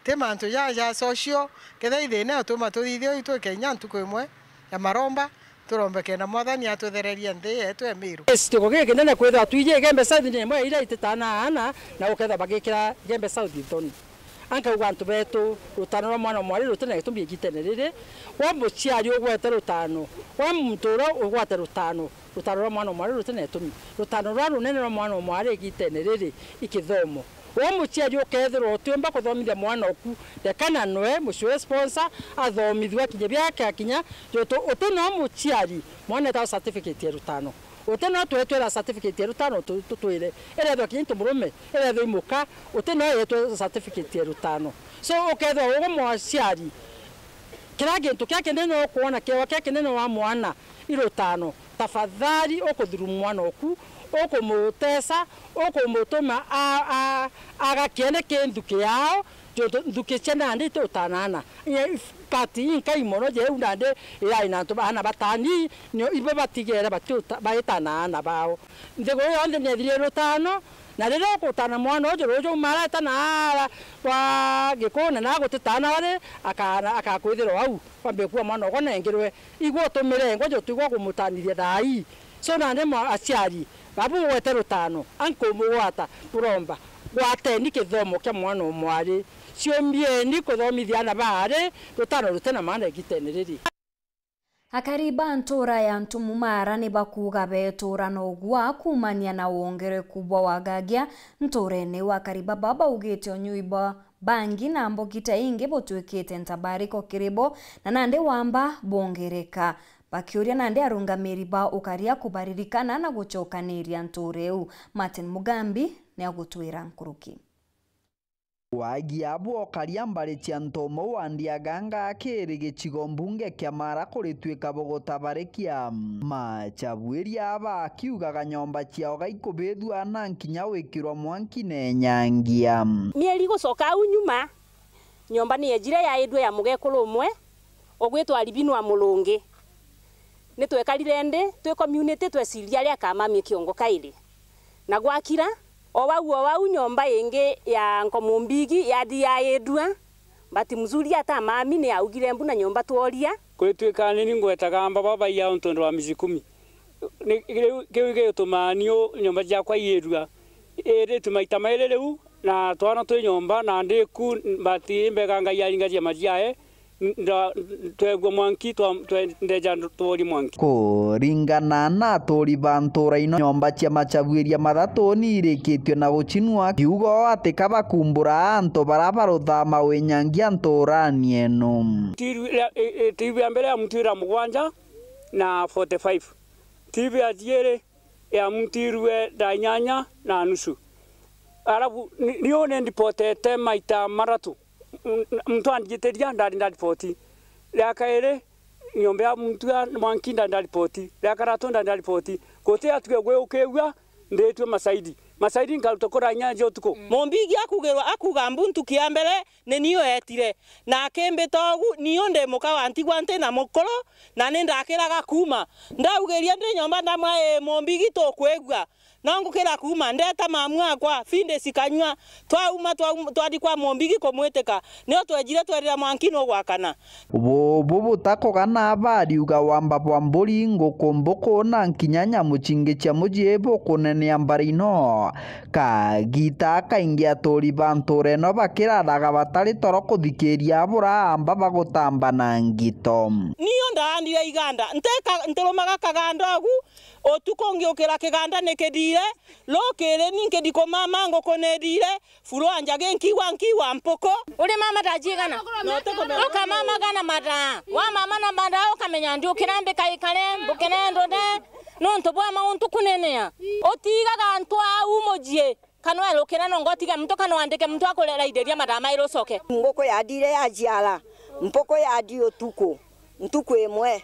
te mantu ya socio ketha ithina tuma tuthithio itwike inya ntuku imwe ya maromba turombe kena mwathani atuthererie nthi yetu ya Meru
gĩcigo gĩkĩ nene kwithira tuiye Gembe South nĩ ĩmwe ira itetana ana na gũketha bagĩkĩra Gembe South thoni ankauga antu betu rutano rwa mwana mwari rutene gĩtũmi gĩtene rĩrĩ wa mũciari ũgwete rutano wa mũtũra ũgwate rutano rutano rwa mwana mwari rutene gĩtũmi rutano rwa rũnene rwa mwana mwari gĩtene rĩrĩ ikĩthomo wa mũciari ũkethirwo ũtiũmba kũthomithia mwana oku rekana nwe mũciĩ sponsor athomithio akinya byake akinya ũtĩ no mũciari mwana etagwo certificate ya rutano ũtĩ no twetwera certificate ya rutano tũtwĩre ĩrethwo akinya tũmũrũme ĩrethwo imũka ũtĩ no yetwe certificate ya rutano so ũkethwo ũgũ mũciari Kira gintu kia kinene ukuona kiwa kia kinene wa mwana irutano tafadhali ukuthuru mwana oku ukumutesa ukumutuma agakiene ki yao nthuki cia nandi tutanana pati inkai mono je unande ira ina tu ana batani nio ibo batigere baetanana bao nthiguru yonthe niethirie rutano na rĩrĩa ũkũtana mwana ũyũ rũjũ maretana ara wa gĩkũne na gũtĩtana rĩ akakwĩthĩrwo hau wambe kuwa mwana ũgonengerwe igwo ũtũmĩre ngwa jũ kũmũtanithia thai so na nĩ aciari babu gwete rũtano ankũmũgwata mũromba gwateni kĩthomo kĩa mwana ũmwarĩ ciũmbieni kũthomithia ana barĩ rũtano rũtena maana ĩgitene rĩrĩ.
Akariba ntura ya Ntumumara ni bakuga betura nogwa kumania na wongereku bwa wagagia nturene wa Kariba baba ugite onyuiba bangi na mbokita ingi botuikite ntabariko kiribo na nande wamba bongereka bakiuria nande arungamiri ba ukaria kubaririkana na guchokaniria ntureu. Martin Mugambi ni agutwira nkuruki.
Wagia bwokaria mbari cia ntomo wandiaganga akiri gicigo mbunge kia Mara kurituika bugutabarekia machabwiria aba akiugaga nyomba ciao gaikubithua na nkinya wikirwo mwanki nenyangia
mieri gucoka au nyuma nyomba ni ejire ya indwe ya mugekuru umwe ugwitwo Aribinwa Mulungi ni twekarire ndi twi community tweciria aria kamamie kiongo kairi na gwakira o wau nyomba ingi ya nkomumbigi yathi ya indua bati mzuri ata mami ni augire mbu na nyomba tworia
kwituika ni ngwetaga mbaba baiya ntondu wa mici 10 kiu gitumanio nyomba ciakwa irua iri tumaita mairi riu na twana twi nyomba na ndiku bati mbega ngai aringaria majiae twegwo mwanki twendeja twori mwanki
kuringana na atũri ba ntura ino nyomba cia machabwiria mathatu ni irikitio na gucinwa kiugo ati kabakumbura antu baria baruthama winyangia nturani eno
TV ya mbere ya mutira mugwanja na 45 TV ya jiere ya mutirwe da 8 na nusu arabu niyo nendipotete maita maratu mtu anjiteria ndari ndaripoti ya kaere nyombe ya mtu mwanki ndaripoti ya karatu ndaripoti kote atuge gwe ukegwa ndetwe masaidi masaidi nkarutokora nyanja utuko
Mumbigi akugerwa akuga mbuntu kiambere ne niyo etire na akembe togu niyo nde mukawa ntigwa nte na mukoro na ne ndakiraga kuma ndaugeria ndi nyomba ndamwa Mumbigi tukwegwa no ngukira kuma ndeta mamu akwa finde sikanywa twauma twadi kwa Mumbigi kumwitika nio twejire twerira mwanki no gwakana
bubu butakogana abariuga wamba bwa mburi nguku mbuku na nkinya nyamu cingi cia mujii bukunenia mbari ino kagita kaingi aturi ba nture no bakiraraga batari toro kuthikiria bura amba bagutamba na ngito
niyo ndaandire iganda nteka ntirumaga kaganda ogu utuko ngiukira kiganda nikithire lukiri ninkithiko mama nguku nithire furo anjage nkiwa nkiwa mpuko
uri mama ndajigana uka mama gana mada wa mama na mada ukamenya ndiukira mbika ikare mbukene ndode nontu bwa mauntu kunenea utigaga antu au mujie kanwa elukira nongo tiga mtu kanwa andike mtu akurera ideria madama irucoke
nguku yadire yajiara mpuko yadi utuku ntuku imwe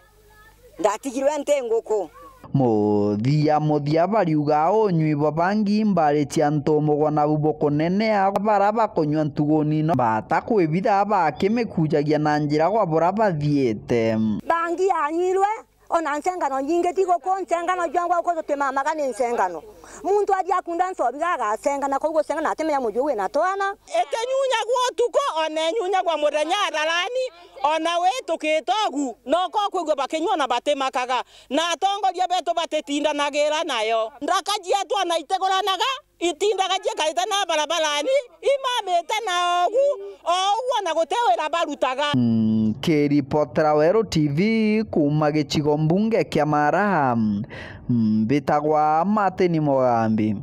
ndatigirwe nte nguku
Muthia muthia bariuga unyui bwa bangi mbari cia ntumugwa na bubo kunene bara bakunyua ntuguni no batakwibitha bakimikujagia na njira gwa bura bathiite
bangi yanyirwe ona nsengano nyingi tigo nsengano jwangwa uko twimamaga ni nsengano muntu aja akunda nsobiga agasengana koguo sengana atemenya muju wina twana
itenyunyagwo utuko ona enyunyagwa muthenya tharani ona witukite ogu noko kwigua bakinyua na batimakaga na atongoria betu batitindanagira nayo ndakajia twana iteguranaga itindaga jikarite na barabarani imamite na ogu oguo na gute wira barutaga.
Nkiripotera Weru TV kuma gicigo mbunge kia Mara mbitagwa Martin Mugambi.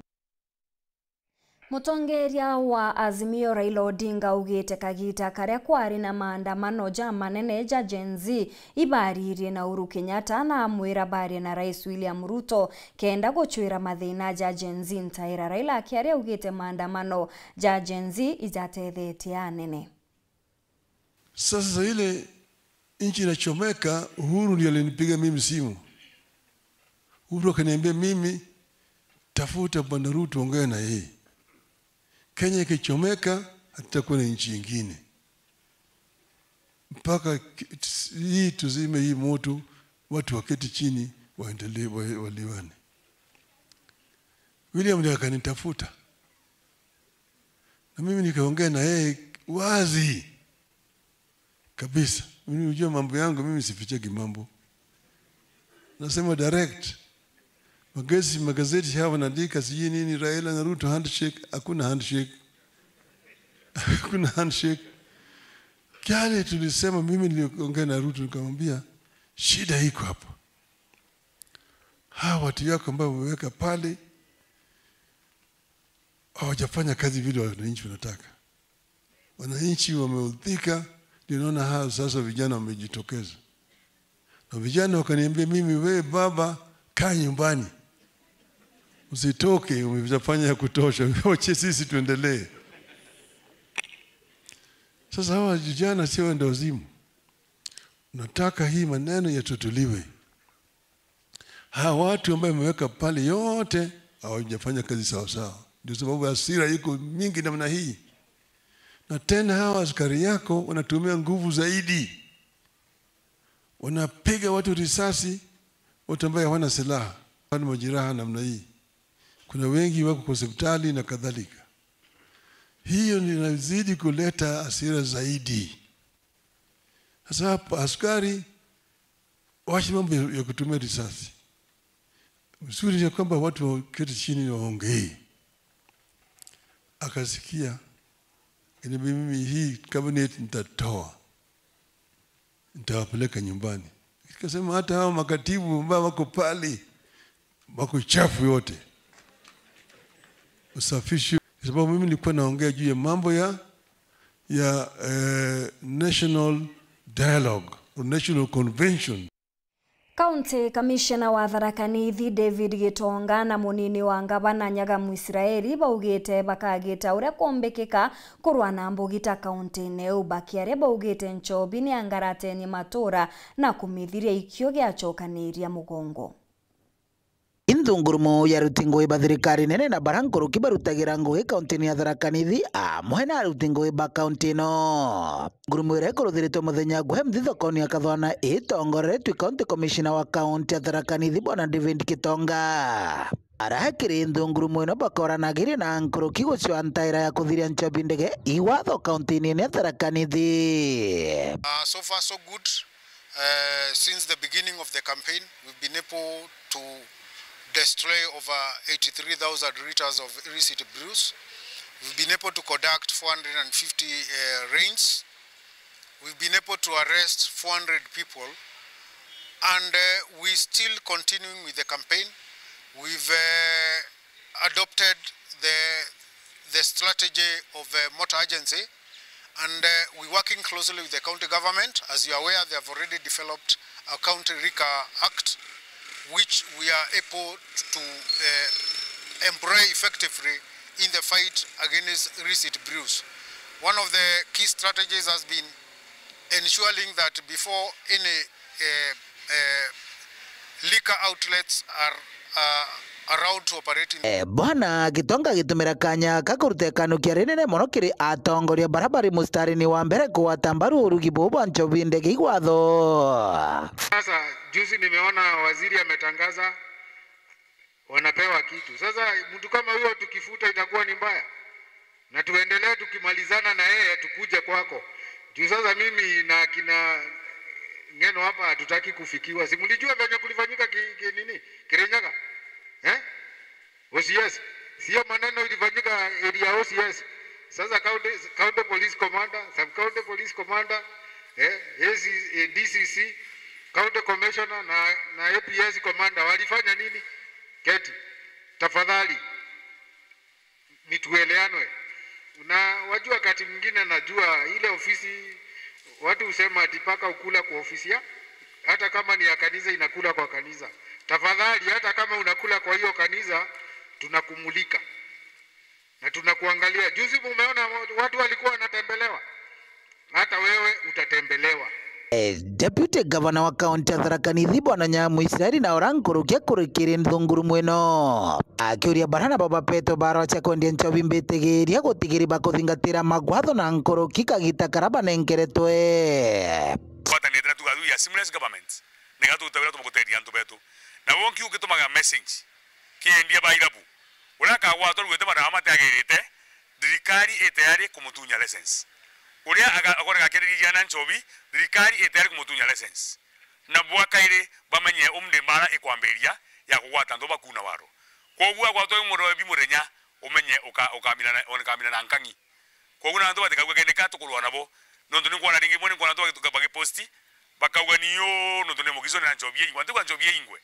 Mutongeria wa Azimio Raila Odinga ugite kagita karia kwari na maandamano ja manene ja Gen Z ibaririe na Uhuru Kenyatta na amwira barie na Rais William Ruto kenda guchwira mathina ja Gen Z ntaira. Raila akiaria ugite maandamano ja Gen Z ijatethetie anene.
Sasa ile
nchi inachomeka, Uhuru ndiye alinipiga mimi simu. Uhuru akaniambia mimi, tafuta Bwana Ruto ongea na yeye. Kenya ikichomeka hatutakuwa na nchi nyingine. Mpaka hii tuzime hii moto, watu waketi chini waendelee waliwane. William ndiye akanitafuta. Na mimi nikaongea na yeye wazi kabisa. Mimi unajua mambo yangu, mimi sificheki mambo. Nasema direct. Magazeti hawa wanaandika sijui nini Raila na Ruto handshake, hakuna handshake. Hakuna handshake. Kale tulisema, mimi niliongea na Ruto nikamwambia shida iko hapo. Hawa watu yako ambao wameweka pale hawajafanya kazi vile wananchi wanataka. Wananchi wameudhika, ndio naona hao sasa vijana wamejitokeza. Na vijana wakaniambia mimi, wewe baba kaa nyumbani. Usitoke, umefanya ya kutosha. Wache sisi tuendelee. Sasa hawa vijana sio ndio wazimu. Nataka hii maneno yatatuliwe. Hawa watu ambao wameweka pale yote hawajafanya kazi sawa sawa. Ndio sababu hasira iko mingi namna hii. Na tena hawa askari yako wanatumia nguvu zaidi. Wanapiga watu risasi, watu ambao hawana silaha, wana majeraha namna hii. Kuna wengi wako kwa hospitali na kadhalika. Hiyo inazidi kuleta hasira zaidi. Sasa hapa askari waache mambo ya kutumia risasi. Mzuri ni kwamba watu waketi chini waongee. Akasikia mimi hii cabinet nitatoa, nitawapeleka nyumbani. Akasema hata hao makatibu ambao wako pale wako chafu yote, usafishi. Kwa sababu mimi nilikuwa naongea juu ya mambo ya national dialogue or national convention.
County Commissioner wa Tharaka Nithi David Gitonga na munini wa ngabana Nyaga Muisraeli baugite bakagita uria kuombekeka kurwa na mbugita kaunti-ini bakiaria baugite nchobi ni angarateni matura na kumithiria ikio giacokaniria mugongo.
Inthungurumo ya aruti ngui ba thirikari nene na barankuruki barutagira ngui kaunti-ini ya Tharaka Nithi amwe na aruti ngui ba kaunti ino. Ngurumo iria ikuruthiritwe muthenya nguhe mthithokoni ya Kathwana itongoretwe county commissioner wa kaunti ya Tharaka Nithi Bwana David Kitonga. Arahakiri inthungurumo ino bakoranagiria na nkuruki gucioa ntaira ya kuthiria nchobi ndege iwatho kaunti-ini ya Tharaka Nithi.
So far so good. Since the beginning of the campaign we've been able to destroy over 83,000 liters of illicit brews. We've been able to conduct 450 raids. We've been able to arrest 400 people. And we're still continuing with the campaign. We've adopted the strategy of the motor agency, and we're working closely with the county government. As you are aware, they have already developed a County Liquor Act, which we are able to employ effectively in the fight against illicit brews. One of the key strategies has been ensuring that before any liquor outlets are allowed to operate in.
Bwana Gitonga gitumira kanya kakuruta kanukia rinene muno kiri atongoria barabari mustari-ini wa mbere kuwata mbaru urugi bwa nchobi ndege igwatho.
Sasa juzi nimeona waziri ametangaza wanapewa kitu. Sasa mtu kama huyo tukifuta itakuwa ni mbaya, na tuendelee tukimalizana na yeye tukuje kwako. Juu sasa mimi na kina Ngeno hapa hatutaki kufikiwa. Si mlijua venye kulifanyika nini Kirinyaga? OCS. Sio maneno ilifanyika area OCS. Sasa county police commander, sub county police commander, DCC, county commissioner na APS commander walifanya nini? Keti. Tafadhali nitueleanwe. Na wajua wakati mwingine najua ile ofisi watu husema ati paka ukula kwa ofisi ya, hata kama ni ya kanisa inakula kwa kanisa. Tafadhali hata kama unakula kwa hiyo kanisa tunakumulika na tunakuangalia. Juzi mumeona watu walikuwa wanatembelewa, hata wewe utatembelewa.
Deputy Governor wa kaunti ya Tharaka Nithi Bwana Nyamu Israeli na orankurukia kurikiri nthunguru mweno akiuria barana baba peto barwa cha kwendia nchobi mbitigiria gutigiri bakuthingatira magwatho na nkuruki kagita karaba nenkeretwe
kwatanitira tugathuia seamless government nigatutawira tumuguteria antu betu na wonki ugitumaga message kiendia bairabu uria akagwatwo rugite madawa matiagirite thirikari itayari kumutunya license uria akorega akĩrĩria na nchobi thirikari itayari kumutunya license na bwakaire bamenye umde mbara ikwambĩria ya kugwata ndo bakuna waro koguo agwatwo mũndũ webi mũthenya umenye ukamina na nkangi koguo na andu batikauga kende tukurwa nabo nondu nikuona ringi mwene nikuona andu bagiposti bakauga niyo nondu ni mugizo na nchobi ingwe andu nchobi ingwe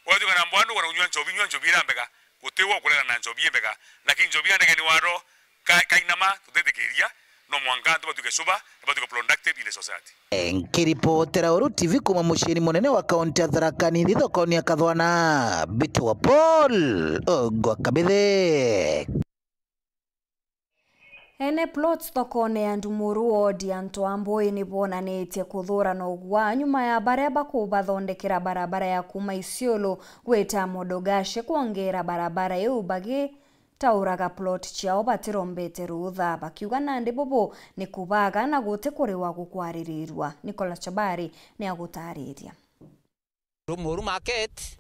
watuka na mbwandu kana unywa nchobi nywa nchobi irambega gutiwa kuregana na nchobi mbega lakini nchobi andege ni waro kainama tutetikiria no mwanka tubatuke suba tubatuke productive in the society.
Nkiripotera Uru TV kuma muciini munene wa kaunti ya Tharaka Nithi thoko-ini ya Kathwana Bitwa Paul Ogwakabithe.
Ene plots thoko-ini ya Ndumuru wodi antu a Mbui nibonanitie kuthurana ugwa nyuma ya baria bakubathondekera barabara ya kuma Isiolo gwita Modogashe kuongera barabara iu bagi tauraga plot ciao batirombete rutha bakiuga nandi bobo ni kubaga na gute kuriwa gukwaririrwa. Nicola Chabari ni agutariria.
Rumuru market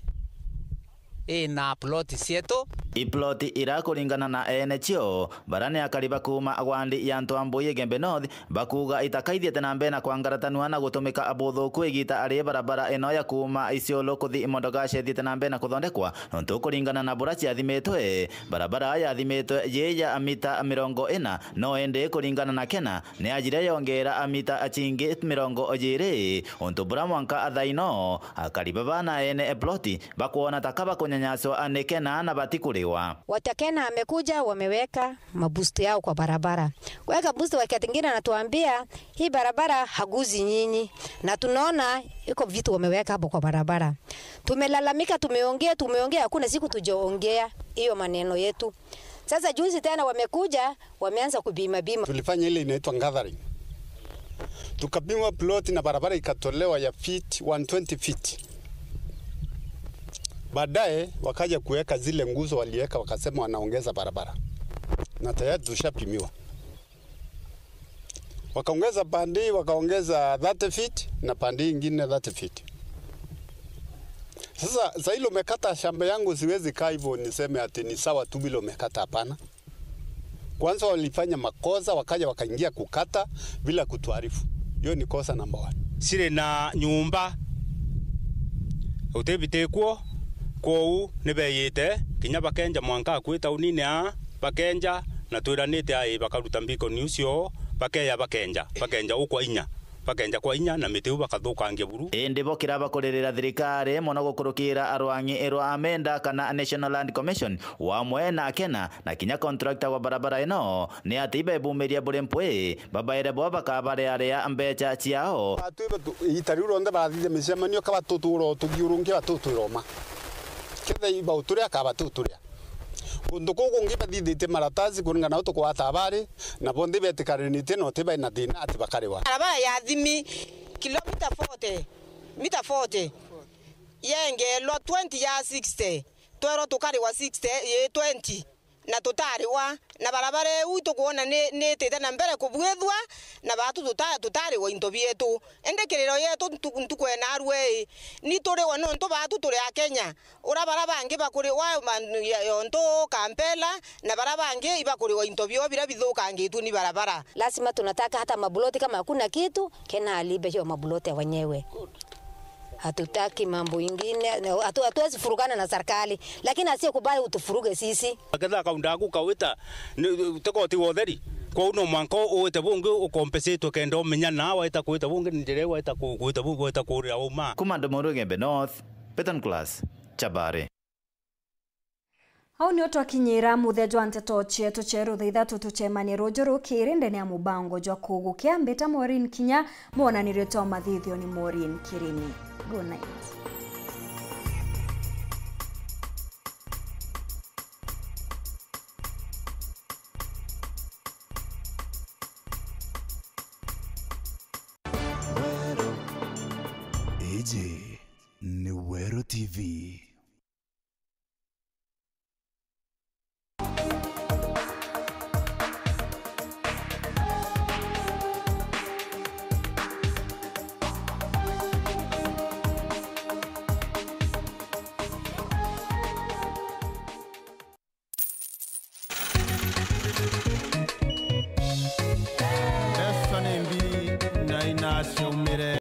ina ploti sietu
iploti ira kuringana na ene cio barani akariba kuma agwandi ya antu a Mbui Igembe North bakuga itakaithiete na mbere na kwangaratanua na gutumika abuthuku igita ari barabara ino ya kuma Isiolo kuthi Modogashe thiete na mbere na kuthondekwa nontu kuringana na bura ciathimitwe barabara yathimitwe yi ya mita 40 no ende kuringana na kena ni ajire yongera mita chingi 20 untu bura mwanka athaino akariba bana ene ploti bakuona takaba kunyanyaswa anekena na batikuriwa.
Watakena amekuja wameweka mabusti yao kwa barabara. Kuweka busti wakati mwingine anatuambia hii barabara haguzi nyinyi, na tunaona iko vitu wameweka hapo kwa barabara. Tumelalamika, tumeongea, hakuna siku tujaongea hiyo maneno yetu. Sasa juzi tena wamekuja wameanza kubima bima.
Tulifanya ile inaitwa gathering. Tukapimwa plot na barabara ikatolewa ya feet 120 feet. Baadaye wakaja kuweka zile nguzo waliweka, wakasema wanaongeza barabara. Na tayari tushapimiwa. Wakaongeza pandi, wakaongeza 30 feet na pandi nyingine 30 feet. Sasa sasa hilo umekata shamba yangu, siwezi kaa hivyo niseme ati ni sawa tu bila umekata, hapana. Kwanza walifanya makosa, wakaja wakaingia kukata bila kutuarifu. Hiyo ni kosa namba 1.
Sire na nyumba utebite kou nibeyite kinya bakenja mwanka kwi tauni-ini a bakenja na twiranite ai bakaruta mbiko ni ucio bakeya bakenja ukwa inya bakenja kwa inya na miti bakathukangia buru
indi bokira bakuririra thirikari muno gukurukira arwangi irwa amenda kana National Land Commission wamwe na kena na kinya contractor wa barabara ino ni ati ibebumiria buri mpwi babaire bo bakabare aria mbeca ciao
itari ronde bathire micemanio ka batuturo tugiurungi batuturo ketha ibauturia ka batuturia kundu kugu bathithite maratathi kuringana na tukwata habari na bonthe betikaranite no tibai na thina ati bakariwa
barabara ya thimi kilomita 40 mita 40 yengelwa 20 ya 60 twero tukariwa 60 ye 20 na tutariwa na barabara eu tukuona ni tete na mbere kubwithwa na batu tutariwa into bietu ende kiriro yetu ntukwena arwe ni turiwa no ntu batu turi a Kenya ura barabangi bakuriwa yonto Kampala na barabangi ibakuriwa into bio bira bithukangitu ni barabara.
Lazima tunataka hata mabuloti kama hakuna kitu Kena alibe hiyo mabuloti wenyewe. Hatutaki mambo ingine, hatuwezi furugana na serikali, lakini asiyekubali utufuruge sisi.
Ketha kaunda kawita tekoti wotheri kwa uno mwanko uwite bungi ukompensate kenda umenya na waita kuita bungi ndire waita kuita bungi waita kuria uma
kuma Ndumuru Igembe North Peton Class Chabari.
Hau nio twakinyira muthenya wa nteto cietu cheru thaa ithatu tucemanie rũnjũ rũkĩrĩ ndene ya mũbango jwa kũgũkia mbĩta Maureen Kinya monanirie to mathithio ni Maureen Kirimi. Good night.
Iji ni Weru TV.
Mbeca nĩ mbiri na inaciaumĩre.